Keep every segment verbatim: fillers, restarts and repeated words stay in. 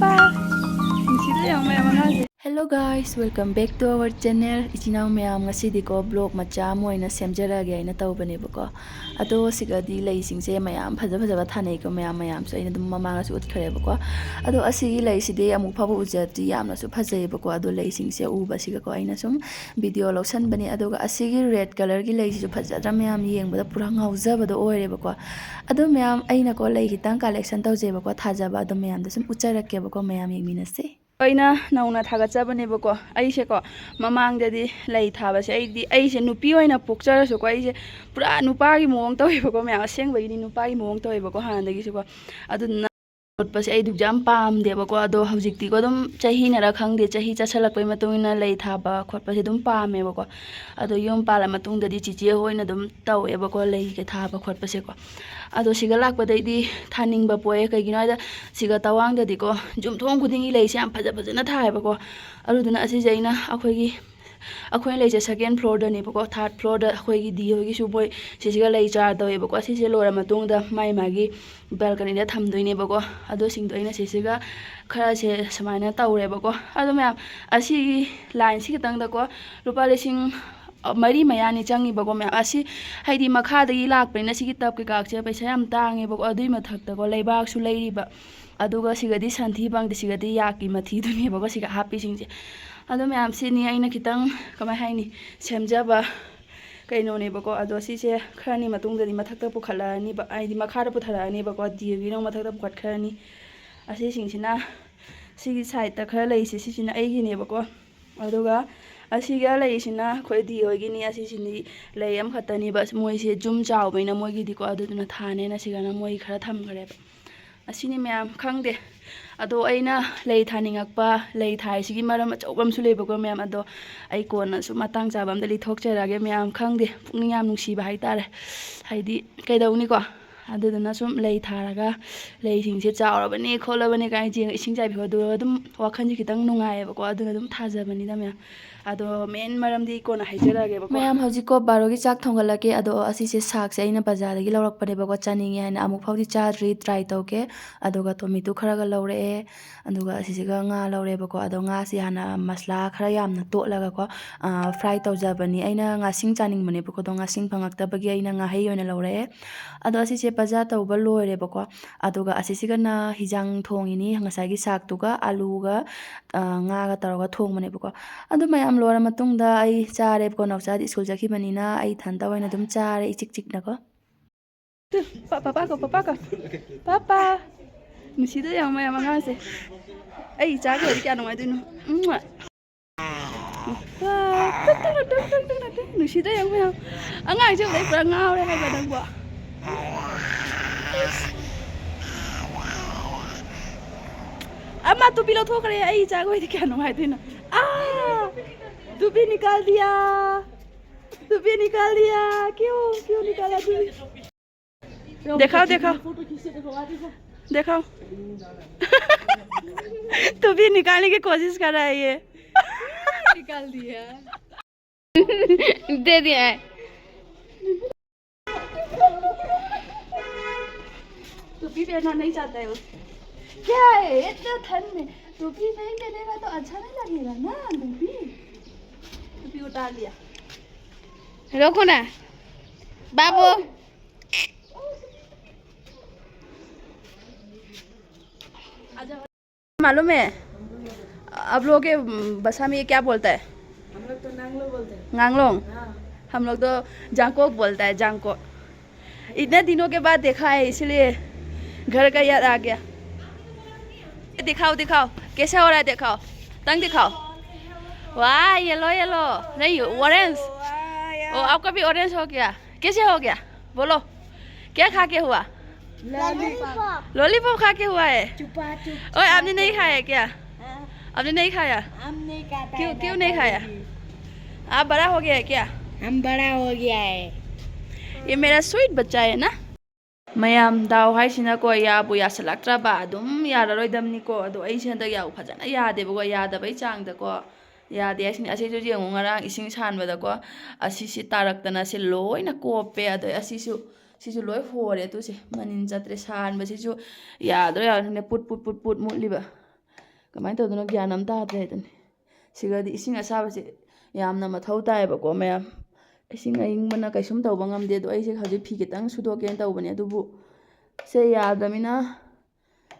ꯅꯨꯡꯁꯤꯗ꯭ꯔꯥ ꯌꯦꯡꯉꯣ ꯃꯌꯥꯝ ꯑꯉꯥꯡꯁꯦ꯫ Hello guys, welcome back to our channel. ꯏꯆꯤꯟ ꯏꯅꯥꯎ ꯃꯌꯥꯝ, ꯉꯁꯤꯗꯤꯀꯣ vlog ꯃꯆꯥ ꯑꯃ ꯑꯣꯏꯅ ꯁꯦꯝꯖꯔꯛꯑꯒꯦ ꯍꯥꯏꯅ ꯇꯧꯕꯅꯦꯕꯀꯣ꯫ ꯑꯗꯣ ꯁꯤꯒꯗꯤ ꯂꯩꯁꯤꯡꯁꯦ ꯃꯌꯥꯝ ꯐꯖ ꯐꯖꯕ ꯊꯥꯅꯩꯀꯣ, ꯃꯌꯥꯝ ꯃꯌꯥꯝꯁꯨ ꯑꯩꯅ ꯑꯗꯨꯝ ꯃꯃꯥꯡꯗꯁꯨ ꯎꯠꯈ꯭ꯔꯦꯕꯀꯣ꯫ ꯑꯗꯣ ꯑꯁꯤꯒꯤ ꯂꯩꯁꯤꯗꯤ ꯑꯃꯨꯛ ꯐꯥꯎꯕ ꯎꯖꯗ꯭ꯔꯤ, ꯌꯥꯝꯅꯁꯨ ꯐꯖꯩꯌꯦꯕꯀꯣ꯫ ꯑꯗꯣ ꯂꯩꯁꯤꯡꯁꯦ ꯎꯕꯁꯤꯒꯀꯣ ꯑꯩꯅ ꯁꯨꯝ video ꯂꯧꯁꯟꯕꯅꯦ꯫ ꯑꯗꯨꯒ ꯑꯁꯤꯒꯤ red colourꯒꯤ ꯂꯩꯁꯤꯁꯨ ꯐꯖꯗ꯭ꯔꯥ ꯃꯌꯥꯝ? ꯌꯦꯡꯕꯗ ꯄꯨꯔꯥ ꯉꯥꯎꯖꯕꯗꯣ ꯑꯣꯏꯔꯦꯕꯀꯣ꯫ ꯑꯗꯣ ꯃꯌꯥꯝ, ꯑꯩꯅꯀꯣ ꯂꯩ ꯈꯤꯇꯪ collection ꯇꯧꯖꯩꯕꯀꯣ, ꯊꯥꯖꯕ꯫ ꯑꯗꯣ ꯃꯌꯥꯝꯗ ꯁꯨꯝ ꯎꯠꯆꯔꯛꯀꯦꯕꯀꯣ, ꯃꯌꯥꯝ ꯌꯦꯡꯃꯤꯟꯅꯁꯦ꯫ ꯑꯩꯅ ꯅꯧꯅ ꯊꯥꯒꯠꯆꯕꯅꯦꯕꯀꯣ꯫ ꯑꯩꯁꯦꯀꯣ ꯃꯃꯥꯡꯗꯗꯤ ꯂꯩ ꯊꯥꯕꯁꯦ, ꯑꯩꯗꯤ, ꯑꯩꯁꯦ ꯅꯨꯄꯤ ꯑꯣꯏꯅ ꯄꯣꯛꯆꯔꯁꯨꯀꯣ, ꯑꯩꯁꯦ ꯄꯨꯔꯥ ꯅꯨꯄꯥꯒꯤ ꯃꯑꯣꯡ ꯇꯧꯋꯦꯕꯀꯣ ꯃꯌꯥꯝ, ꯑꯁꯦꯡꯕꯒꯤꯗꯤ ꯅꯨꯄꯥꯒꯤ ꯃꯑꯣꯡ ꯇꯧꯋꯦꯕꯀꯣ ꯍꯥꯟꯅꯗꯒꯤꯁꯨꯀꯣ꯫ ꯑꯗꯨꯗꯨꯅ ꯈꯣꯠꯄꯁꯦ ꯑꯩ ꯑꯗꯨꯛ ꯌꯥꯝ ꯄꯥꯝꯗꯦꯕꯀꯣ꯫ ꯑꯗꯣ ꯍꯧꯖꯤꯛꯇꯤꯀꯣ ꯑꯗꯨꯝ ꯆꯍꯤꯅꯔ ꯈꯪꯗꯦ, ꯆꯍꯤ ꯆꯠꯁꯜꯂꯛꯄꯩ ꯃꯇꯨꯡ ꯏꯟꯅ ꯂꯩ ꯊꯥꯕ ꯈꯣꯠꯄꯁꯦ ꯑꯗꯨꯝ ꯄꯥꯝꯃꯦꯕꯀꯣ꯫ ꯑꯗꯣ ꯌꯨꯝ ꯄꯥꯜꯂ ꯃꯇꯨꯡꯗꯗꯤ ꯆꯤꯆꯦ ꯍꯣꯏꯅ ꯑꯗꯨꯝ ꯇꯧꯋꯦꯕꯀꯣ ꯂꯩꯒ ꯊꯥꯕ ꯈꯣꯠꯄꯁꯦꯀꯣ꯫ ꯑꯗꯣ ꯁꯤꯒ ꯂꯥꯛꯄꯗꯩꯗꯤ ꯊꯥꯅꯤꯡꯕ ꯄꯣꯛꯑꯦ꯫ ꯀꯩꯒꯤꯅꯣ ꯍꯥꯏꯗ ꯁꯤꯒ ꯇꯋꯥꯡꯗꯗꯤꯀꯣ ꯌꯨꯝꯊꯣꯡ ꯈꯨꯗꯤꯡꯒꯤ ꯂꯩꯁꯦ ꯌꯥꯝ ꯐꯖ ꯐꯖꯅ ꯊꯥꯏꯌꯦꯕꯀꯣ꯫ ꯑꯗꯨꯗꯨꯅ ꯑꯁꯤꯁꯦ ꯑꯩꯅ ꯑꯩꯈꯣꯏꯒꯤ, ꯑꯩꯈꯣꯏꯅ ꯂꯩꯁꯦ second floorꯗꯅꯦꯕꯀꯣ, third floorꯗ ꯑꯩꯈꯣꯏꯒꯤ ꯗꯤ ꯍꯣꯏꯒꯤꯁꯨ ꯃꯣꯏ ꯁꯤꯁꯤꯒ ꯂꯩ ꯆꯥꯔ ꯇꯧꯋꯦꯕꯀꯣ꯫ ꯑꯁꯤꯁꯦ ꯂꯣꯏꯔ ꯃꯇꯨꯡꯗ ꯃꯥꯏ ꯃꯥꯒꯤ balconyꯗ ꯊꯝꯗꯣꯏꯅꯦꯕꯀꯣ꯫ ꯑꯗꯨꯁꯤꯡꯗꯣ ꯑꯩꯅ ꯁꯤꯁꯤꯒ ꯈꯔꯁꯦ ꯁꯨꯃꯥꯏꯅ ꯇꯧꯔꯦꯕꯀꯣ꯫ ꯑꯗꯣ ꯃꯌꯥꯝ, ꯑꯁꯤꯒꯤ lineꯁꯤ ꯈꯤꯇꯪꯗꯀꯣ ꯂꯨꯄꯥ ꯂꯤꯁꯤꯡ ꯃꯔꯤ ꯃꯌꯥꯅꯤ ꯆꯪꯉꯤꯕꯀꯣ ꯃꯌꯥꯝ꯫ ꯑꯁꯤ ꯍꯥꯏꯗꯤ ꯃꯈꯥꯗꯒꯤ ꯂꯥꯛꯄꯅꯤꯅ ꯁꯤꯒꯤ tub ꯀꯩꯀꯥꯁꯦ ꯄꯩꯁꯥ ꯌꯥꯝ ꯇꯥꯡꯉꯦꯕꯀꯣ꯫ ꯑꯗꯨꯏ ꯃꯊꯛꯇꯀꯣ ꯂꯩꯕꯥꯛꯁꯨ ꯂꯩꯔꯤꯕ, ꯑꯗꯨꯒ ꯁꯤꯒꯗꯤ ꯁꯟꯊꯤ ꯐꯪꯗꯦ, ꯁꯤꯒꯗꯤ ꯌꯥꯛꯀꯤ ꯃꯊꯤꯗꯨꯅꯦꯕꯀꯣ ꯁꯤꯒ ꯍꯥꯞꯄꯤꯁꯤꯡꯁꯦ꯫ ꯑꯗꯣ ꯃꯌꯥꯝ, ꯁꯤꯅꯤ ꯑꯩꯅ ꯈꯤꯇꯪ, ꯀꯃꯥꯏ ꯍꯥꯏꯅꯤ, ꯁꯦꯝꯖꯕ ꯀꯩꯅꯣꯅꯦꯕꯀꯣ꯫ ꯑꯗꯣ ꯁꯤꯁꯦ ꯈꯔꯅꯤ ꯃꯇꯨꯡꯗꯗꯤ ꯃꯊꯛꯇ ꯄꯨꯈꯠꯂꯛꯑꯅꯤꯕ, ꯍꯥꯏꯗꯤ ꯃꯈꯥꯗ ꯄꯨꯊꯔꯛꯑꯅꯤꯕꯀꯣ, ꯗꯤ ꯑꯣꯏꯒꯤꯅ ꯃꯊꯛꯇ ꯄꯨꯈꯠꯈ꯭ꯔꯅꯤ꯫ ꯑꯁꯤꯁꯤꯡꯁꯤꯅ, ꯁꯤꯒꯤ sideꯇ ꯈꯔ ꯂꯩꯁꯦ, ꯁꯤꯁꯤꯅ ꯑꯩꯒꯤꯅꯦꯕꯀꯣ꯫ ꯑꯗꯨꯒ ꯑꯁꯤꯒ ꯂꯩꯁꯤꯅ ꯑꯩꯈꯣꯏ ꯗꯤ ꯍꯣꯏꯒꯤꯅꯤ꯫ ꯑꯁꯤꯁꯤꯅꯤ ꯂꯩ ꯑꯃꯈꯛꯇꯅꯤꯕ, ꯃꯣꯏꯁꯦ ꯌꯨꯝ ꯆꯥꯎꯕꯅꯤꯅ ꯃꯣꯏꯒꯤꯗꯤꯀꯣ, ꯑꯗꯨꯗꯨꯅ ꯊꯥꯅꯦꯅ ꯁꯤꯒꯅ ꯃꯣꯏ ꯈꯔ ꯊꯝꯈ꯭ꯔꯦꯕ꯫ ꯑꯁꯤꯅꯤ ꯃꯌꯥꯝ, ꯈꯪꯗꯦ꯫ ꯑꯗꯣ ꯑꯩꯅ ꯂꯩ ꯊꯥꯅꯤꯡꯉꯛꯄ, ꯂꯩ ꯊꯥꯏꯁꯤꯒꯤ ꯃꯔꯝ ꯑꯆꯧꯕ ꯑꯃꯁꯨ ꯂꯩꯕꯀꯣ ꯃꯌꯥꯝ, ꯑꯗꯣ ꯑꯩ ꯀꯣꯟꯅꯁꯨ ꯃꯇꯥꯡ ꯆꯥꯕ ꯑꯝꯗ ꯂꯤꯊꯣꯛꯆꯔꯛꯑꯒꯦ ꯃꯌꯥꯝ꯫ ꯈꯪꯗꯦ, ꯄꯨꯛꯅꯤꯡ ꯌꯥꯝ ꯅꯨꯡꯁꯤꯕ ꯍꯥꯏꯇꯥꯔꯦ꯫ ꯍꯥꯏꯗꯤ ꯀꯩꯗꯧꯅꯤꯀꯣ? ꯑꯗꯨꯗꯨꯅ ꯁꯨꯝ ꯂꯩ ꯊꯥꯔꯒ ꯂꯩꯁꯤꯡꯁꯦ ꯆꯥꯎꯔꯕꯅꯦ ꯈꯣꯠꯂꯕꯅꯦ ꯀꯥꯏꯅ ꯌꯦꯡꯉ ꯏꯁꯤꯡ ꯆꯥꯏꯕꯤꯕꯗꯣ ꯑꯗꯨꯝ ꯋꯥꯈꯜꯁꯦ ꯈꯤꯇꯪ ꯅꯨꯡꯉꯥꯏꯌꯦꯕꯀꯣ꯫ ꯑꯗꯨꯅ ꯑꯗꯨꯝ ꯊꯥꯖꯕꯅꯤꯗ ꯃꯌꯥꯝ꯫ ꯑꯗꯣ ꯃꯦꯟ ꯃꯔꯝꯗꯤ ꯀꯣꯟꯅ ꯍꯥꯏꯖꯔꯛꯑꯒꯦꯕꯀꯣ꯫ ꯃꯌꯥꯝ, ꯍꯧꯖꯤꯛꯀꯣ ꯕꯥꯔꯣꯒꯤ ꯆꯥꯛ ꯊꯣꯡꯒꯠꯂꯛꯀꯦ꯫ ꯑꯗꯣ ꯑꯁꯤꯁꯦ ꯁꯥꯛꯁꯦ ꯑꯩꯅ ꯕꯖꯥꯔꯗꯒꯤ ꯂꯧꯔꯛꯄꯅꯦꯕꯀꯣ, ꯆꯥꯅꯤꯡꯉꯦ ꯍꯥꯏꯅ꯫ ꯑꯃꯨꯛ ꯐꯥꯎꯗꯤ ꯆꯥꯗ꯭ꯔꯤ, try ꯇꯧꯒꯦ꯫ ꯑꯗꯨꯒ ꯇꯣꯃꯦꯇꯣ ꯈꯔꯒ ꯂꯧꯔꯛꯑꯦ, ꯑꯗꯨꯒ ꯑꯁꯤꯁꯤꯒ ꯉꯥ ꯂꯧꯔꯦꯕꯀꯣ꯫ ꯑꯗꯣ ꯉꯥꯁꯤ ꯍꯥꯟꯅ ꯃꯁꯂꯥ ꯈꯔ ꯌꯥꯝꯅ ꯇꯣꯠꯂꯒꯀꯣ, ꯑ, fry ꯇꯧꯖꯕꯅꯤ꯫ ꯑꯩꯅ ꯉꯥꯁꯤꯡ ꯆꯥꯅꯤꯡꯕꯅꯦꯕꯀꯣ, ꯑꯗꯣ ꯉꯥꯁꯤꯡ ꯐꯪꯉꯛꯇꯕꯒꯤ ꯑꯩꯅ ꯉꯥꯍꯩ ꯑꯣꯏꯅ ꯂꯧꯔꯛꯑꯦ꯫ ꯑꯗꯣ ꯑꯁꯤꯁꯦ ꯄꯖꯥ ꯇꯧꯕ ꯂꯣꯏꯔꯦꯕꯀꯣ꯫ ꯑꯗꯨꯒ ꯑꯁꯤꯁꯤꯒꯅ ꯍꯤꯟꯖꯥꯡ ꯊꯣꯡꯉꯤꯅꯤ, ꯉꯁꯥꯏꯒꯤ ꯁꯥꯛꯇꯨꯒ ꯑꯂꯨꯒ, ꯑ, ꯉꯥꯒ ꯇꯧꯔꯒ ꯊꯣꯡꯕꯅꯦꯕꯀꯣ꯫ ꯑꯗꯨ ꯃꯌꯥꯝ ꯂꯣꯏꯔ ꯃꯇꯨꯡꯗ ꯑꯩ ꯆꯥꯔꯦꯕꯀꯣ꯫ ꯅꯥꯎꯆꯥꯗꯤ ꯁ꯭ꯀꯨꯜ ꯆꯠꯈꯤꯕꯅꯤꯅ ꯑꯩ ꯏꯊꯟꯇ ꯑꯣꯏꯅ ꯑꯗꯨꯝ ꯆꯥꯔꯦ, ꯏꯆꯤꯛ ꯆꯤꯛꯅꯀꯣ꯫ ꯄꯥ-, ꯄꯥꯄꯥ ꯀꯧ, ꯄꯥꯄꯥ ꯀꯧ꯫ ꯄꯥꯄꯥ꯫ ꯅꯨꯡꯁꯤꯗ ꯌꯦꯡꯉꯨ ꯃꯌꯥꯝ ꯑꯉꯥꯡꯁꯦ꯫ ꯑꯩ ꯏꯆꯥꯒ ꯑꯣꯏꯔꯗꯤ ꯀꯌꯥ ꯅꯨꯡꯉꯥꯏꯗꯣꯏꯅꯣ꯫ ꯎꯝ꯫ ꯋꯥ, ꯇꯨꯛ, ꯇꯨꯛ, ꯇꯨꯛ, ꯇꯨꯛ, ꯇꯨꯛ, ꯇꯨꯛ꯫ ꯅꯨꯡꯁꯤꯗ ꯌꯦꯡꯉꯨ ꯃꯌꯥꯝ꯫ ꯑꯉꯥꯡꯁꯦ ꯎꯕꯗ ꯑꯩ ꯄꯨꯔꯥ ꯉꯥꯎꯔꯦ ꯍꯥꯏꯕ ꯅꯪꯕꯣ꯫ ꯑꯃ ꯇꯨꯄꯤ ꯂꯧꯊꯣꯛꯈ꯭ꯔꯦ꯫ ꯑꯩ ꯏꯆꯥꯒ ꯑꯣꯏꯔꯗꯤ ꯀꯌꯥ ꯅꯨꯡꯉꯥꯏꯗꯣꯏꯅꯣ꯫ ꯑꯥ! ꯇꯨꯄꯤ ꯅꯤꯀꯥꯜ ꯗꯤꯌꯥ꯫ ꯇꯨꯄꯤ ꯅꯤꯀꯥꯜ ꯗꯤꯌꯥ꯫ क्यों, क्यों निकाला तूने? दिखाओ, दिखाओ। देखो, आ देखो। दिखाओ। तू भी निकालने की कोशिश कर रहा है ये। निकाल दिया। दे दिया है। टोपी पहनना नहीं चाहता है वो। क्या है इतना ठंड में? टोपी नहीं पहनेगा तो अच्छा नहीं लगेगा ना, टोपी। टोपी उतार लिया। रोको ना। बाबू। मालूम है, आप लोगों के, उम, भाषा में ये क्या बोलता है? हम लोग तो नांगलो बोलते हैं। नांगलोंग? हाँ। हम लोग तो जांगकोक बोलता है, जांगकोक। इतने दिनों के बाद देखा है, इसीलिए घर का याद आ गया। दिखाओ, दिखाओ, कैसा हो रहा है, दिखाओ, तंग दिखाओ। वाह, yellow, yellow, नहीं, orange। ओ, आपका भी orange हो गया। कैसे हो गया, बोलो, क्या खा के हुआ? लॉलीपॉप। लॉलीपॉप खा के हुआ है? चुपा चुप। ओए, आपने नहीं खाया क्या? हाँ। आपने नहीं खाया? हम नहीं खाता क्यों, है क्यों ना नहीं खाया? कभी। आप बड़ा हो गया है क्या? हम बड़ा हो गया है। ये मेरा sweet बच्चा है ना? ꯃꯌꯥꯝ, ꯗꯥꯎ ꯍꯥꯏꯁꯤꯅꯀꯣ, ꯌꯥꯕꯨ ꯌꯥꯁꯤꯜꯂꯛꯇ꯭ꯔꯕ ꯑꯗꯨꯝ ꯌꯥꯔꯔꯣꯏꯗꯕꯅꯤꯀꯣ꯫ ꯑꯗꯣ ꯑꯩꯁꯦ ꯍꯟꯗꯛ ꯌꯥꯕꯨ ꯐꯖꯅ ꯌꯥꯗꯦꯕꯀꯣ, ꯌꯥꯗꯕꯩ ꯆꯥꯡꯗꯀꯣ꯫ ꯌꯥꯗꯦ ꯍꯥꯏꯁꯤꯅꯤ꯫ ꯑꯁꯤꯁꯨ ꯌꯦꯡꯉꯨ, ꯉꯔꯥꯡ ꯏꯁꯤꯡ ꯁꯥꯟꯕꯗꯀꯣ, ꯑꯁꯤꯁꯤ ꯇꯥꯔꯛꯇꯅ ꯁꯤ ꯂꯣꯏꯅ ꯀꯣꯞꯄꯦ꯫ ꯑꯗꯩ ꯑꯁꯤꯁꯨ, ꯁꯤꯁꯨ ꯂꯣꯏ ꯍꯣꯔꯦ꯫ ꯇꯨꯁꯦ ꯃꯅꯤꯟ ꯆꯠꯇ꯭ꯔꯦ꯫ ꯁꯥꯟꯕꯁꯤꯁꯨ ꯌꯥꯗ꯭ꯔꯣ ꯌꯥꯗ꯭ꯔꯣ ꯈꯪꯗꯦ, ꯄꯨꯠ ꯄꯨꯠ ꯄꯨꯠ ꯄꯨꯠ ꯃꯨꯠꯂꯤꯕ꯫ ꯀꯃꯥꯏꯅ ꯇꯧꯗꯣꯏꯅꯣ ꯒ꯭ꯌꯥꯟ ꯑꯃ ꯇꯥꯗ꯭ꯔꯦ ꯍꯥꯏꯗꯨꯅꯤ꯫ ꯁꯤꯒꯗꯤ ꯏꯁꯤꯡ ꯑꯁꯥꯕꯁꯦ ꯌꯥꯝꯅ ꯃꯊꯧ ꯇꯥꯏꯌꯦꯕꯀꯣ ꯃꯌꯥꯝ꯫ ꯏꯁꯤꯡ ꯑꯏꯪꯕꯅ ꯀꯩꯁꯨꯝ ꯇꯧꯕ ꯉꯝꯗꯦ꯫ ꯑꯗꯣ ꯑꯩꯁꯦ ꯍꯧꯖꯤꯛ ꯐꯤ ꯈꯤꯇꯪ ꯁꯨꯗꯣꯛꯀꯦꯅ ꯇꯧꯕꯅꯦ, ꯑꯗꯨꯕꯨ ꯁꯦ ꯌꯥꯗ꯭ꯔꯃꯤꯅ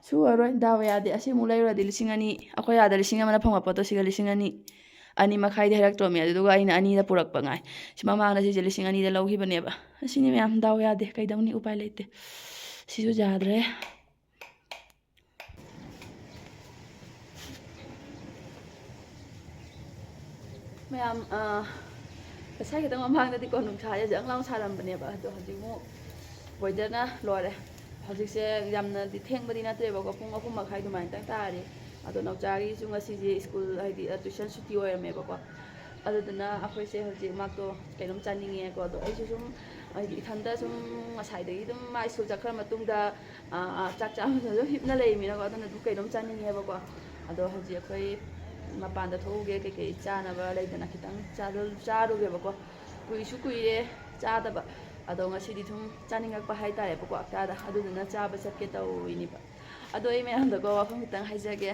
ꯁꯨꯔꯔꯣꯏ꯫ ꯗꯥꯎ ꯌꯥꯗꯦ꯫ ꯑꯁꯤꯃꯨꯛ ꯂꯩꯔꯨꯔꯗꯤ ꯂꯤꯁꯤꯡ ꯑꯅꯤ, ꯑꯩꯈꯣꯏ ꯑꯥꯗ ꯂꯤꯁꯤꯡ ꯑꯃꯅ ꯐꯪꯕ ꯄꯣꯠꯇꯣ ꯁꯤꯒ ꯂꯤꯁꯤꯡ ꯑꯅꯤ, ꯑꯅꯤ ꯃꯈꯥꯏꯗꯤ ꯍꯥꯏꯔꯛꯇ꯭ꯔꯣꯃꯤ꯫ ꯑꯗꯨꯗꯨꯒ ꯑꯩꯅ ꯑꯅꯤꯗ ꯄꯨꯔꯛꯄ ꯉꯥꯏ꯫ ꯁꯤ ꯃꯃꯥꯡꯗ ꯁꯤꯁꯦ ꯂꯤꯁꯤꯡ ꯑꯅꯤꯗ ꯂꯧꯈꯤꯕꯅꯦꯕ꯫ ꯑꯁꯤꯅꯤ ꯃꯌꯥꯝ, ꯗꯥꯎ ꯌꯥꯗꯦ꯫ ꯀꯩꯗꯧꯅꯤ? ꯎꯄꯥꯏ ꯂꯩꯇꯦ꯫ ꯁꯤꯁꯨ ꯌꯥꯗ꯭ꯔꯦ꯫ ꯃꯌꯥꯝ, ꯑ, ꯉꯁꯥꯏ ꯈꯤꯇꯪ ꯃꯃꯥꯡꯗꯗꯤꯀꯣ ꯅꯨꯡꯁꯥꯁꯦ ꯖꯪ ꯂꯥꯎ ꯁꯥꯔꯝꯕꯅꯦꯕ, ꯑꯗꯣ ꯍꯧꯖꯤꯛ ꯑꯃꯨꯛ ꯋꯦꯗꯔꯅ ꯂꯣꯏꯔꯦ꯫ ꯍꯧꯖꯤꯛꯁꯦ ꯌꯥꯝꯅꯗꯤ ꯊꯦꯡꯕꯗꯤ ꯅꯠꯇ꯭ꯔꯦꯕꯀꯣ, ꯄꯨꯡ ꯑꯍꯨꯝ ꯃꯈꯥꯏ ꯑꯗꯨꯃꯥꯏꯅ ꯇꯪ ꯇꯥꯔꯤ꯫ ꯑꯗꯣ ꯅꯥꯎꯆꯥꯒꯤꯁꯨ ꯉꯁꯤꯁꯦ ꯁ꯭ꯀꯨꯜ, ꯍꯥꯏꯗꯤ, ꯑ, ꯇ꯭ꯋꯤꯁꯟ ꯁꯨꯇꯤ ꯑꯣꯏꯔꯝꯃꯦꯕꯀꯣ꯫ ꯑꯗꯨꯗꯨꯅ ꯑꯩꯈꯣꯏꯁꯦ ꯍꯧꯖꯤꯛ ꯃꯥꯛꯇꯣ ꯀꯩꯅꯣꯝ ꯆꯥꯅꯤꯡꯉꯦꯀꯣ꯫ ꯑꯗꯣ ꯑꯩꯁꯨ ꯁꯨꯝ, ꯍꯥꯏꯗꯤ, ꯏꯊꯟꯇ ꯁꯨꯝ ꯉꯁꯥꯏꯗꯒꯤ ꯑꯗꯨꯝ ꯃꯥ ꯁ꯭ꯀꯨꯜ ꯆꯠꯈ꯭ꯔ ꯃꯇꯨꯡꯗ ꯑꯥ, ꯑꯥ, ꯆꯥꯛ ꯆꯥꯕꯗ ꯑꯗꯨꯝ ꯍꯤꯞꯅ ꯂꯩꯃꯤꯅꯀꯣ, ꯑꯗꯨꯅ ꯑꯗꯨꯝ ꯀꯩꯅꯣꯝ ꯆꯥꯅꯤꯡꯉꯦꯕꯀꯣ꯫ ꯑꯗꯣ ꯍꯧꯖꯤꯛ ꯑꯩꯈꯣꯏ ꯃꯄꯥꯟꯗ ꯊꯣꯛꯎꯒꯦ, ꯀꯩꯀꯩ ꯆꯥꯅꯕ ꯂꯩꯗꯅ ꯈꯤꯇꯪ ꯆꯥꯔꯨ-, ꯆꯥꯔꯨꯒꯦꯕꯀꯣ꯫ ꯀꯨꯏꯁꯨ ꯀꯨꯏꯔꯦ ꯆꯥꯗꯕ꯫ ꯑꯗꯣ ꯉꯁꯤꯗꯤ ꯁꯨꯝ ꯆꯥꯅꯤꯡꯉꯛꯄ ꯍꯥꯏꯇꯥꯔꯦꯕꯀꯣ, ꯑꯛꯇꯥꯗ꯫ ꯑꯗꯨꯗꯨꯅ ꯆꯥꯕ ꯆꯠꯀꯦ ꯇꯧꯔꯤꯅꯦꯕ꯫ ꯑꯗꯣ ꯑꯩ ꯃꯌꯥꯝꯗꯀꯣ ꯋꯥꯐꯝ ꯈꯤꯇꯪ ꯍꯥꯏꯖꯒꯦ꯫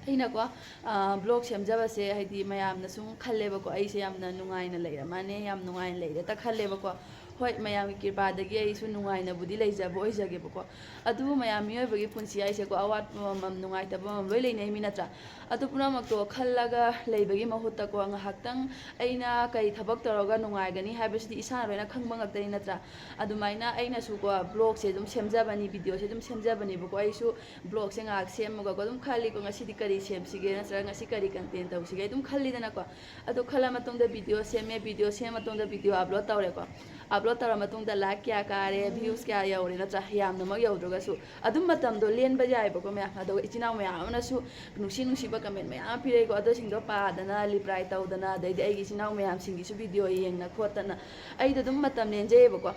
ꯑꯩꯅꯀꯣ, ꯑ, ꯕ꯭ꯂꯣꯒ ꯁꯦꯝꯖꯕꯁꯦ, ꯍꯥꯏꯗꯤ, ꯃꯌꯥꯝꯅ ꯁꯨꯝ ꯈꯜꯂꯦꯕꯀꯣ, ꯑꯩꯁꯦ ꯌꯥꯝꯅ ꯅꯨꯡꯉꯥꯏꯅ ꯂꯩꯔ ꯃꯥꯜꯂꯦ, ꯌꯥꯝ ꯅꯨꯡꯉꯥꯏꯅ ꯂꯩꯔꯦꯇ ꯈꯜꯂꯦꯕꯀꯣ꯫ ꯍꯣꯏ, ꯃꯌꯥꯝꯒꯤ ꯀ꯭ꯔꯤꯄꯥꯗꯒꯤ ꯑꯩꯁꯨ ꯅꯨꯡꯉꯥꯏꯅꯕꯨꯗꯤ ꯂꯩꯖꯕ ꯑꯣꯏꯖꯒꯦꯕꯀꯣ꯫ ꯑꯗꯨꯕꯨ ꯃꯌꯥꯝ ꯃꯤꯑꯣꯏꯕꯒꯤ ꯄꯨꯟꯁꯤ ꯍꯥꯏꯁꯦꯀꯣ, ꯑꯋꯥꯠꯄ ꯑꯃꯃꯝ, ꯅꯨꯡꯉꯥꯏꯇꯕ ꯑꯃꯃꯝ ꯂꯣꯏ ꯂꯩꯅꯩ ꯃꯤ ꯅꯠꯇ꯭ꯔꯥ? ꯑꯗꯨ ꯄꯨꯝꯅꯃꯛꯇꯣ ꯈꯜꯂꯒ ꯂꯩꯕꯒꯤ ꯃꯍꯨꯠꯇꯀꯣ, ꯉꯥꯏꯍꯥꯛꯇꯪ ꯑꯩꯅ ꯀꯔꯤ ꯊꯕꯛ ꯇꯧꯔꯒ ꯅꯨꯡꯉꯥꯏꯒꯅꯤ ꯍꯥꯏꯕꯁꯤꯗꯤ ꯏꯁꯥꯅ ꯂꯣꯏꯅ ꯈꯪꯕ ꯉꯥꯛꯇꯅꯤ ꯅꯠꯇ꯭ꯔꯥ? ꯑꯗꯨꯃꯥꯏꯅ ꯑꯩꯅꯁꯨꯀꯣ, ꯕ꯭ꯂꯣꯒꯁꯦ ꯑꯗꯨꯝ ꯁꯦꯝꯖꯕꯅꯤ, ꯚꯤꯗꯤꯑꯣꯁꯦ ꯑꯗꯨꯝ ꯁꯦꯝꯖꯕꯅꯦꯕꯀꯣ꯫ ꯑꯩꯁꯨ ꯕ꯭ꯂꯣꯒꯁꯦ ꯉꯥꯏꯍꯥꯛ ꯁꯦꯝꯃꯒꯀꯣ ꯑꯗꯨꯝ ꯈꯜꯂꯤꯀꯣ, ꯉꯁꯤꯗꯤ ꯀꯔꯤ ꯁꯦꯝꯁꯤꯒꯦ ꯅꯠꯇ꯭ꯔꯒ ꯉꯁꯤ ꯀꯔꯤ ꯀꯟꯇꯦꯟ ꯇꯧꯁꯤꯒꯦ ꯑꯗꯨꯝ ꯈꯜꯂꯤꯗꯅꯀꯣ꯫ ꯑꯗꯨ ꯈꯜꯂ ꯃꯇꯨꯡꯗ ꯚꯤꯗꯤꯑꯣ ꯁꯦꯝꯃꯦ, ꯚꯤꯗꯤꯑꯣ ꯁꯦꯝꯃ ꯃꯇꯨꯡꯗ ꯚꯤꯗꯤꯑꯣ ꯑꯞꯂꯣꯗ ꯇꯧꯔꯦꯀꯣ꯫ ꯑꯞꯂꯣꯗ ꯇꯧꯔ ꯃꯇꯨꯡꯗ ꯂꯥꯏꯛ ꯀꯌꯥ ꯀꯥꯔꯦ, ꯚ꯭ꯌꯨꯁ ꯀꯌꯥ ꯌꯧꯔꯦ ꯅꯠꯇ꯭ꯔꯥ? ꯌꯥꯝꯅꯃꯛ ꯌꯧꯗ꯭ꯔꯒꯁꯨ ꯑꯗꯨꯝ ꯃꯇꯝꯗꯣ ꯂꯦꯟꯕ ꯌꯥꯏꯑꯕꯀꯣ ꯃꯌꯥꯝ꯫ ꯑꯗꯨꯒ ꯏꯆꯤꯟ ꯏꯅꯥꯎ ꯃꯌꯥꯝ ꯑꯃꯅꯁꯨ ꯅꯨꯡꯁꯤ ꯅꯨꯡꯁꯤꯕ ꯀꯃꯦꯟ ꯃꯌꯥꯝ ꯑꯃ ꯄꯤꯔꯛꯏꯀꯣ, ꯑꯗꯨꯁꯤꯡꯗꯣ ꯄꯥꯗꯅ, ꯔꯤꯄ꯭ꯂꯥꯏ ꯇꯧꯗꯅ, ꯑꯗꯩꯗꯤ ꯑꯩꯒꯤ ꯏꯆꯤꯟ ꯏꯅꯥꯎ ꯃꯌꯥꯝꯁꯤꯡꯒꯤꯁꯨ ꯚꯤꯗꯤꯑꯣ ꯌꯦꯡꯅ ꯈꯣꯠꯇꯅ ꯑꯩꯗꯣ ꯑꯗꯨꯝ ꯃꯇꯝ ꯂꯦꯟꯖꯩꯑꯕꯀꯣ꯫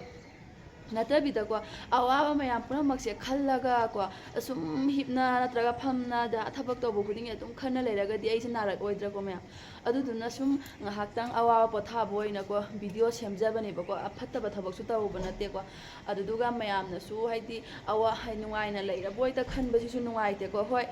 ꯅꯠꯇꯕꯤꯗꯀꯣ, ꯑꯋꯥꯕ ꯃꯌꯥꯝ ꯄꯨꯝꯅꯃꯛꯁꯦ ꯈꯜꯂꯒꯀꯣ, ꯑꯁꯨꯝ ꯍꯤꯞꯅ ꯅꯠꯇ꯭ꯔꯒ ꯐꯝꯅꯗ ꯊꯕꯛ ꯇꯧꯕ ꯈꯨꯗꯤꯡꯒꯤ ꯑꯗꯨꯝ ꯈꯟꯅ ꯂꯩꯔꯒꯗꯤ ꯑꯩꯁꯦ ꯅꯥꯔꯛꯑꯣꯏꯗ꯭ꯔꯥꯀꯣ ꯃꯌꯥꯝ? ꯑꯗꯨꯗꯨꯅ ꯁꯨꯝ ꯉꯥꯏꯍꯥꯛꯇꯪ ꯑꯋꯥꯕ ꯄꯣꯊꯥꯕ ꯑꯣꯏꯅꯀꯣ ꯚꯤꯗꯤꯑꯣ ꯁꯦꯝꯖꯕꯅꯦꯕꯀꯣ꯫ ꯑꯐꯠꯇꯕ ꯊꯕꯛꯁꯨ ꯇꯧꯔꯨꯕ ꯅꯠꯇꯦꯀꯣ꯫ ꯑꯗꯨꯗꯨꯒ ꯃꯌꯥꯝꯅꯁꯨ ꯍꯥꯏꯗꯤ ꯑꯋꯥ-, ꯍꯥꯏ-, ꯅꯨꯡꯉꯥꯏꯅ ꯂꯩꯔꯕꯣꯏꯗ ꯈꯟꯕꯁꯤꯁꯨ ꯅꯨꯡꯉꯥꯏꯇꯦꯀꯣ꯫ ꯍꯣꯏ,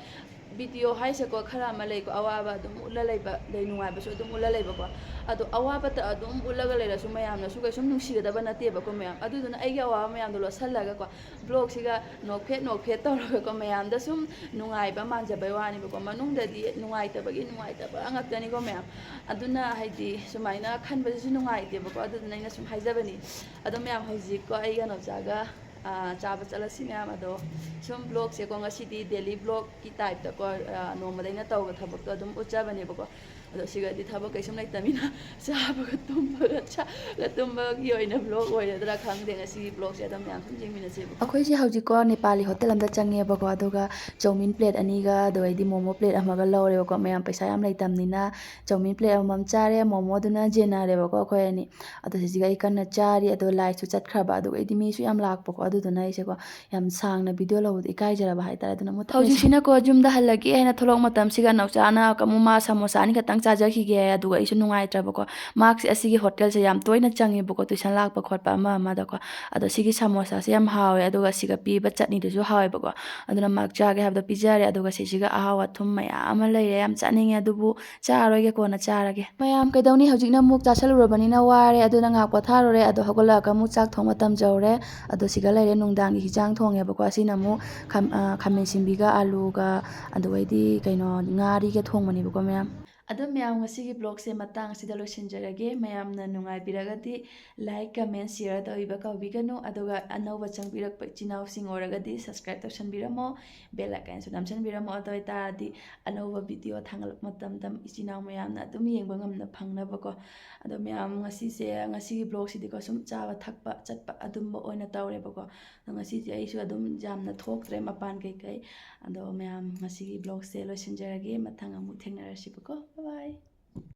ꯚꯤꯗꯤꯑꯣ ꯍꯥꯏꯁꯦꯀꯣ, ꯈꯔ ꯑꯃ ꯂꯩꯀꯣ, ꯑꯋꯥꯕ ꯑꯗꯨꯝ ꯎꯠꯂ ꯂꯩꯕ, ꯑꯗꯩ ꯅꯨꯡꯉꯥꯏꯕꯁꯨ ꯑꯗꯨꯝ ꯎꯠꯂ ꯂꯩꯕꯀꯣ꯫ ꯑꯗꯣ ꯑꯋꯥꯕꯇ ꯑꯗꯨꯝ ꯎꯠꯂꯒ ꯂꯩꯔꯁꯨ ꯃꯌꯥꯝꯅꯁꯨ ꯀꯩꯁꯨꯝ ꯅꯨꯡꯁꯤꯒꯗꯕ ꯅꯠꯇꯦꯕꯀꯣ ꯃꯌꯥꯝ꯫ ꯑꯗꯨꯗꯨꯅ ꯑꯩꯒꯤ ꯑꯋꯥꯕ ꯃꯌꯥꯝꯗꯣ ꯂꯣꯠꯁꯜꯂꯒꯀꯣ, ꯕ꯭ꯂꯣꯛꯁꯤꯒ ꯅꯣꯛꯐꯦꯠ ꯅꯣꯛꯐꯦꯠ ꯇꯧꯔꯒꯀꯣ, ꯃꯌꯥꯝꯗ ꯁꯨꯝ ꯅꯨꯡꯉꯥꯏꯕ ꯃꯥꯟꯖꯕꯩ ꯋꯥꯅꯦꯕꯀꯣ꯫ ꯃꯅꯨꯡꯗꯗꯤ ꯅꯨꯡꯉꯥꯏꯇꯕꯒꯤ ꯅꯨꯡꯉꯥꯏꯇꯕ ꯉꯥꯛꯇꯅꯤꯀꯣ ꯃꯌꯥꯝ꯫ ꯑꯗꯨꯅ ꯍꯥꯏꯗꯤ ꯁꯨꯃꯥꯏꯅ ꯈꯟꯕꯁꯤꯁꯨ ꯅꯨꯡꯉꯥꯏꯇꯦꯕꯀꯣ꯫ ꯑꯗꯨꯗꯨꯅ ꯑꯩꯅ ꯁꯨꯝ ꯍꯥꯏꯖꯕꯅꯤ꯫ ꯑꯗꯣ ꯃꯌꯥꯝ, ꯍꯧꯖꯤꯛꯀꯣ ꯑꯩꯒ ꯅꯧꯆꯥꯒ, ꯑ, ꯆꯥꯕ ꯆꯠꯂꯁꯤ ꯃꯌꯥꯝ꯫ ꯑꯗꯣ ꯁꯨꯝ ꯕ꯭ꯂꯣꯛꯁꯦꯀꯣ, ꯉꯁꯤꯗꯤ ꯗꯦꯂꯤ ꯕ꯭ꯂꯣꯛꯀꯤ ꯇꯥꯏꯞꯇꯀꯣ, ꯑ, ꯅꯣꯡꯃꯗ ꯑꯩꯅ ꯇꯧꯕ ꯊꯕꯛꯇꯣ ꯑꯗꯨꯝ ꯎꯠꯆꯕꯅꯦꯕꯀꯣ꯫ ꯑꯗꯣ ꯁꯤꯒꯗꯤ ꯊꯕꯛ ꯀꯩꯁꯨꯝ ꯂꯩꯇꯕꯅꯤꯅ ꯆꯥꯕꯒ ꯇꯨꯝꯕꯒ, ꯆꯥꯕꯒ ꯇꯨꯝꯕꯒꯤ ꯑꯣꯏꯅ ꯕ꯭ꯂꯣꯛ ꯑꯣꯏꯔꯗ꯭ꯔꯥ ꯈꯪꯗꯦ ꯉꯁꯤꯒꯤ ꯕ꯭ꯂꯣꯛꯁꯦ꯫ ꯑꯗꯣ ꯃꯌꯥꯝ ꯁꯨꯝ ꯌꯦꯡꯃꯤꯟꯅꯁꯦꯕꯀꯣ꯫ ꯑꯩꯈꯣꯏꯁꯦ ꯍꯧꯖꯤꯛꯀꯣ ꯅꯦꯄꯥꯂꯤ ꯍꯣꯇꯦꯜ ꯑꯃꯗ ꯆꯪꯉꯦꯕꯀꯣ, ꯑꯗꯨꯒ ꯆꯧꯃꯤꯟ ꯄ꯭ꯂꯦꯠ ꯑꯅꯤꯒ, ꯑꯗꯨꯒꯩꯗꯤ ꯃꯣꯃꯣ ꯄ꯭ꯂꯦꯠ ꯑꯃꯒ ꯂꯧꯔꯦꯕꯀꯣ꯫ ꯃꯌꯥꯝ ꯄꯩꯁꯥ ꯌꯥꯝ ꯂꯩꯇꯕꯅꯤꯅ ꯆꯧꯃꯤꯟ ꯄ꯭ꯂꯦꯠ ꯑꯃꯃꯝ ꯆꯥꯔꯦ, ꯃꯣꯃꯣꯗꯨꯅ ꯖꯦꯟꯅꯔꯦꯕꯀꯣ ꯑꯩꯈꯣꯏ ꯑꯅꯤ꯫ ꯑꯗꯣ ꯁꯤꯁꯤꯒ ꯑꯩ ꯀꯟꯅ ꯆꯥꯔꯤ, ꯑꯗꯣ ꯂꯥꯏꯠꯁꯨ ꯆꯠꯈ꯭ꯔꯕ, ꯑꯗꯨꯒ ꯑꯩꯗꯤ ꯃꯤꯁꯨ ꯌꯥꯝ ꯂꯥꯛꯄꯀꯣ꯫ ꯑꯗꯨꯗꯨꯅ ꯑꯩꯁꯦꯀꯣ ꯌꯥꯝ ꯁꯥꯡꯅ ꯚꯤꯗꯤꯑꯣ ꯂꯧꯕꯗꯣ ꯏꯀꯥꯏꯖꯔꯕ ꯍꯥꯏꯇꯥꯔꯦ꯫ ꯑꯗꯨꯅ ꯃꯨꯠꯊꯠꯂꯁꯦ꯫ ꯍꯧꯖꯤꯛꯁꯤꯅꯀꯣ ꯌꯨꯝꯗ ꯍꯜꯂꯒꯦ ꯍꯥꯏꯅ ꯊꯣꯛꯂꯛꯄ ꯃꯇꯝꯁꯤꯒ ꯅꯧꯆꯥꯅ ꯑꯃꯨꯛ ꯃꯥ ꯁꯃꯣꯁꯥ ꯑꯅꯤꯈꯛꯇꯪ ꯆꯥꯖꯈꯤꯒꯦ ꯍꯥꯏ꯫ ꯑꯗꯨꯒ ꯑꯩꯁꯨ ꯅꯨꯡꯉꯥꯏꯇ꯭ꯔꯕꯀꯣ꯫ ꯃꯥꯁꯦ ꯑꯁꯤꯒꯤ ꯍꯣꯇꯦꯜꯁꯦ ꯌꯥꯝ ꯇꯣꯏꯅ ꯆꯪꯉꯦꯕꯀꯣ, ꯇꯨꯏꯁꯟ ꯂꯥꯛꯄ ꯈꯣꯠꯄ ꯑꯃ ꯑꯃꯗꯀꯣ꯫ ꯑꯗꯣ ꯁꯤꯒꯤ ꯁꯃꯣꯁꯥꯁꯦ ꯌꯥꯝ ꯍꯥꯎꯋꯦ, ꯑꯗꯨꯒ ꯁꯤꯒ ꯄꯤꯕ ꯆꯠꯅꯤꯗꯨꯁꯨ ꯍꯥꯎꯋꯦꯕꯀꯣ꯫ ꯑꯗꯨꯅ ꯃꯥꯛ ꯆꯥꯒꯦ ꯍꯥꯏꯕꯗꯣ ꯄꯤꯖꯔꯦ, ꯑꯗꯨꯒ ꯁꯤꯁꯤꯒ ꯑꯍꯥꯎ ꯑꯊꯨꯝ ꯃꯌꯥꯝ ꯑꯃ ꯂꯩꯔꯦ꯫ ꯌꯥꯝ ꯆꯥꯅꯤꯡꯉꯦ, ꯑꯗꯨꯕꯨ ꯆꯥꯔꯣꯏꯒꯦ, ꯀꯣꯟꯅ ꯆꯥꯔꯒꯦ꯫ ꯃꯌꯥꯝ ꯀꯩꯗꯧꯅꯤ, ꯍꯧꯖꯤꯛꯅ ꯑꯃꯨꯛ ꯆꯥꯁꯜꯂꯨꯔꯕꯅꯤꯅ ꯋꯥꯔꯦ, ꯑꯗꯨꯅ ꯉꯥꯏꯍꯥꯛ ꯄꯣꯊꯥꯔꯨꯔꯦ꯫ ꯑꯗꯣ ꯍꯧꯒꯠꯂꯛꯑꯒ ꯑꯃꯨꯛ ꯆꯥꯛ ꯊꯣꯡꯕ ꯃꯇꯝ ꯌꯧꯔꯦ꯫ ꯑꯗꯣ ꯁꯤꯒ ꯂꯩꯔꯦ, ꯅꯨꯡꯗꯥꯡꯒꯤ ꯍꯤꯟꯖꯥꯡ ꯊꯣꯡꯉꯦꯕꯀꯣ꯫ ꯑꯁꯤꯅ ꯑꯃꯨꯛ ꯈꯥꯝ-, ꯑ, ꯈꯥꯃꯦꯟ ꯁꯤꯟꯕꯤꯒ ꯑꯂꯨꯒ, ꯑꯗꯨꯒꯩꯗꯤ ꯀꯩꯅꯣ, ꯉꯥꯔꯤꯒ ꯊꯣꯡꯕꯅꯦꯕꯀꯣ ꯃꯌꯥꯝ꯫ ꯑꯗꯣ ꯃꯌꯥꯝ, ꯉꯁꯤꯒꯤ ꯕ꯭ꯂꯣꯛꯁꯦ ꯃꯇꯥꯡ ꯑꯁꯤꯗ ꯂꯣꯏꯁꯤꯟꯖꯔꯒꯦ꯫ ꯃꯌꯥꯝꯅ ꯅꯨꯡꯉꯥꯏꯕꯤꯔꯒꯗꯤ ꯂꯥꯏꯛ, ꯀꯃꯦꯟ, ꯁꯤꯌꯔ ꯇꯧꯕꯤꯕ ꯀꯥꯎꯕꯤꯒꯅꯨ꯫ ꯑꯗꯨꯒ ꯑꯅꯧꯕ ꯆꯪꯕꯤꯔꯛꯄ ꯏꯆꯤꯟ ꯏꯅꯥꯎꯁꯤꯡ ꯑꯣꯏꯔꯒꯗꯤ ꯁꯕꯁꯀ꯭ꯔꯥꯏꯕ ꯇꯧꯁꯟꯕꯤꯔꯝꯃꯣ, ꯕꯦꯜ ꯑꯥꯏꯀꯟꯁꯨ ꯅꯝꯁꯟꯕꯤꯔꯝꯃꯣ꯫ ꯑꯗꯨ ꯑꯣꯏꯇꯥꯔꯗꯤ ꯑꯅꯧꯕ ꯚꯤꯗꯤꯑꯣ ꯊꯥꯡꯒꯠꯂꯛꯄ ꯃꯇꯝꯗ ꯏꯆꯤꯟ ꯏꯅꯥꯎ ꯃꯌꯥꯝꯅ ꯑꯗꯨꯝ ꯌꯦꯡꯕ ꯉꯝꯅ ꯐꯪꯅꯕꯀꯣ꯫ ꯑꯗꯣ ꯃꯌꯥꯝ, ꯉꯁꯤꯁꯦ, ꯉꯁꯤꯒꯤ ꯕ꯭ꯂꯣꯛꯁꯤꯗꯤꯀꯣ ꯁꯨꯝ ꯆꯥꯕ ꯊꯛꯄ ꯆꯠꯄ ꯑꯗꯨꯝꯕ ꯑꯣꯏꯅ ꯇꯧꯔꯦꯕꯀꯣ꯫ ꯑꯗꯣ ꯉꯁꯤꯁꯦ ꯑꯩꯁꯨ ꯑꯗꯨꯝ ꯌꯥꯝꯅ ꯊꯣꯛꯇ꯭ꯔꯦ ꯃꯄꯥꯟ ꯀꯩꯀꯩ꯫ ꯑꯗꯣ ꯃꯌꯥꯝ, ꯉꯁꯤꯒꯤ ꯕ꯭ꯂꯣꯛꯁꯦ ꯂꯣꯏꯁꯤꯟꯖꯔꯒꯦ꯫ ꯃꯊꯪ ꯑꯃꯨꯛ ꯊꯦꯡꯅꯔꯁꯤꯕꯀꯣ꯫ ꯕꯥꯏ ꯕꯥꯏ꯫